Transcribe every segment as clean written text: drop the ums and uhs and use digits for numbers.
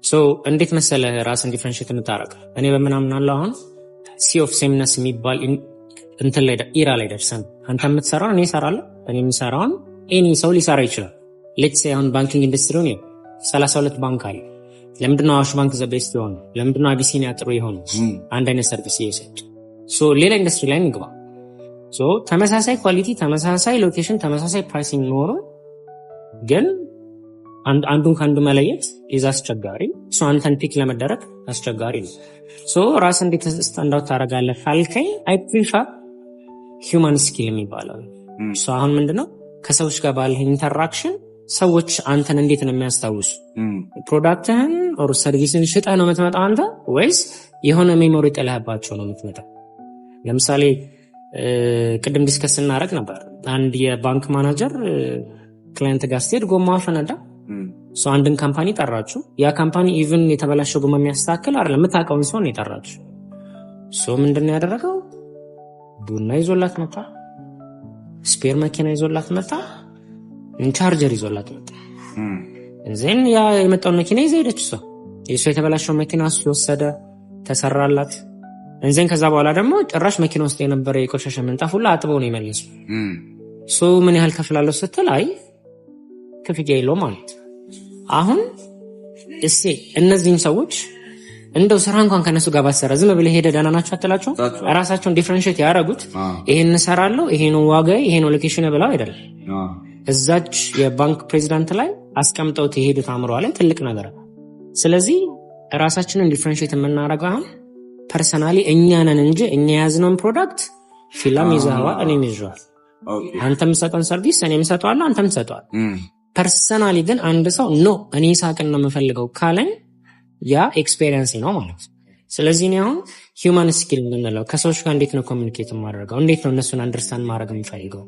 So እንዴት መሰለህ ራስን differentiate የምታረግ? እኔ በምናምናለሁ አሁን sea of sameness የሚባል እንትን ላይ era ላይ ደርሰን አንተ የምትሰራውን እኔ እሰራለሁ፣ እኔ የምሰራውን any ሰው ሊሰራ ይችላል። Let's say አሁን banking industry ውን 32 ባንክ አለ። ለምንድነው አዋሽ ባንክ the best የሆነ? ለምንድነው አቢሲኒያ ጥሩ የሆነ? አንድ አይነት service እየሰጡ። ሌላ ኢንዱስትሪ ላይ እንግባ። ተመሳሳይ quality፣ ተመሳሳይ location፣ ተመሳሳይ pricing ኖሮ ግን አንዱን ከአንዱ መለየት is አስቸጋሪ። አንተን pick ለመደረግ አስቸጋሪ ነው። ራስ እንዴት stand out ታደርጋለህ ካልከኝ I prefer human skill የሚባለው። አሁን ምንድነው ከሰዎች ጋር ባለህ interaction ሰዎች አንተን እንዴት ነው የሚያስታውሱ? Product ህን or service ን ሽጠህ ነው የምትመጣው አንተ ወይስ የሆነ memory ጥለህባቸው ነው የምትመጣው? ለምሳሌ ቅድም discuss ስናደርግ ነበር። አንድ የባንክ manager client ጋር ስትሄድ ጎማዋ ፈነዳ። አንድን company ጠራችሁ። ያ company even የተበላሸው ጎማ የሚያስተካክል አይደለም፣ የምታውቀውን ሰው ነው የጠራችሁ። ምንድን ነው ያደረገው? ቡና ይዞላት መጣ፣ spare መኪና ይዞላት መጣ፣ ቻርጀር ይዞላት መጣ። Then ያ የመጣውን መኪና ይዛ ሄደች። እሷ የእሷ የተበላሸው መኪና እሱ ወሰደ፣ ተሰራላት። And then ከዛ በኋላ ደግሞ ጭራሽ መኪና ውስጥ የነበረ የቆሸሸ ምንጣፍ ሁላ አጥበው ነው የመለሱ። So ምን ያህል ከፍላለሁ ስትል አይ ክፍያ የለውም ማለት። አሁን እሴ እነዚህም ሰዎች እንደው ስራ እንኳን ከነሱ ጋር ባሰራ ዝም ብለህ ሄደህ ደህና ናቸው አትላቸው። ራሳቸውን differentiate ያደረጉት ይሄን እሰራለሁ፣ ይሄ ነው ዋጋ፣ ይሄ ነው location ብለው አይደለም። እዛች የባንክ ፕሬዚዳንት ላይ አስቀምጠውት የሄዱት አእምሯ ላይ ትልቅ ነገር። ስለዚህ ራሳችንን differentiate የምናደርገው አሁን personally እኛ ነን እንጂ እኛ የያዝነውን product ፊላም ይዘኸዋል፣ እኔም ይዤዋል። አንተ የምሰጠውን service እኔም እሰጠዋለሁ፣ አንተም ትሰጠዋል። Personally ግን አንድ ሰው no እኔ ይሳቅን ነው የምፈልገው ካለኝ ያ experience ነው ማለት ነው። ስለዚህ እኔ አሁን human skill የምንለው ከሰዎች ጋር እንዴት ነው communicate የማደርገው፣ እንዴት ነው እነሱን understand ማድረግ የምፈልገው።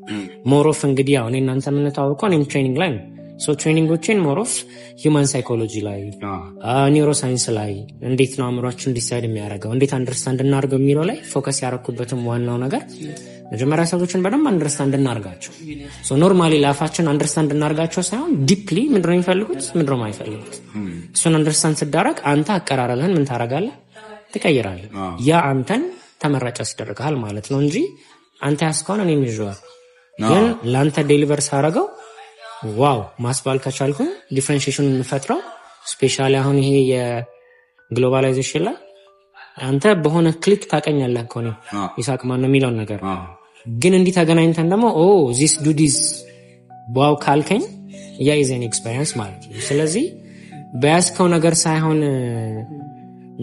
More of እንግዲህ ያው እኔ እናንተ የምንተዋወቀው እኔም training ላይ ነው። So training ኦችን more of human psychology ላይ፣ neuroscience ላይ፣ እንዴት ነው አእምሯችን decide የሚያደርገው፣ እንዴት understand እናደርገው የሚለው ላይ focus ያደረኩበትም ዋናው ነገር መጀመሪያ ሰዎችን በደንብ understand እናርጋቸው። Normally ለአፋችን understand እናርጋቸው ሳይሆን deeply ምንድነው የሚፈልጉት፣ ምንድነው የማይፈልጉት፣ እሱን understand ስዳረግ አንተ አቀራረብህን ምን ታደርጋለህ? ትቀይራለህ። ያ አንተን ተመራጭ ያስደርግሃል ማለት ነው እንጂ አንተ ያስከሆነ እኔም ይዤዋለሁ፣ ግን ለአንተ deliver ሳረገው wow ማስባል ከቻልኩኝ differentiation የምፈጥረው especially አሁን ይሄ የ globalization ላይ አንተ በሆነ click ታቀኛለህ እኮ እኔ ይሳቅ ማን ነው የሚለውን ነገር፣ ግን እንዲህ ተገናኝተን ደግሞ oh, this dude is wow ካልከኝ ያ is an experience ማለት ነው። ስለዚህ በያዝከው ነገር ሳይሆን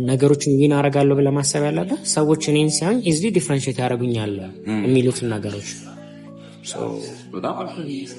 ነገሮችን win አደርጋለሁ ብለህ ማሰብ ያለብህ ሰዎች እኔን ሲያዩኝ easily differentiate ያደርጉኛል የሚሉትን ነገሮች። በጣም አሪፍ።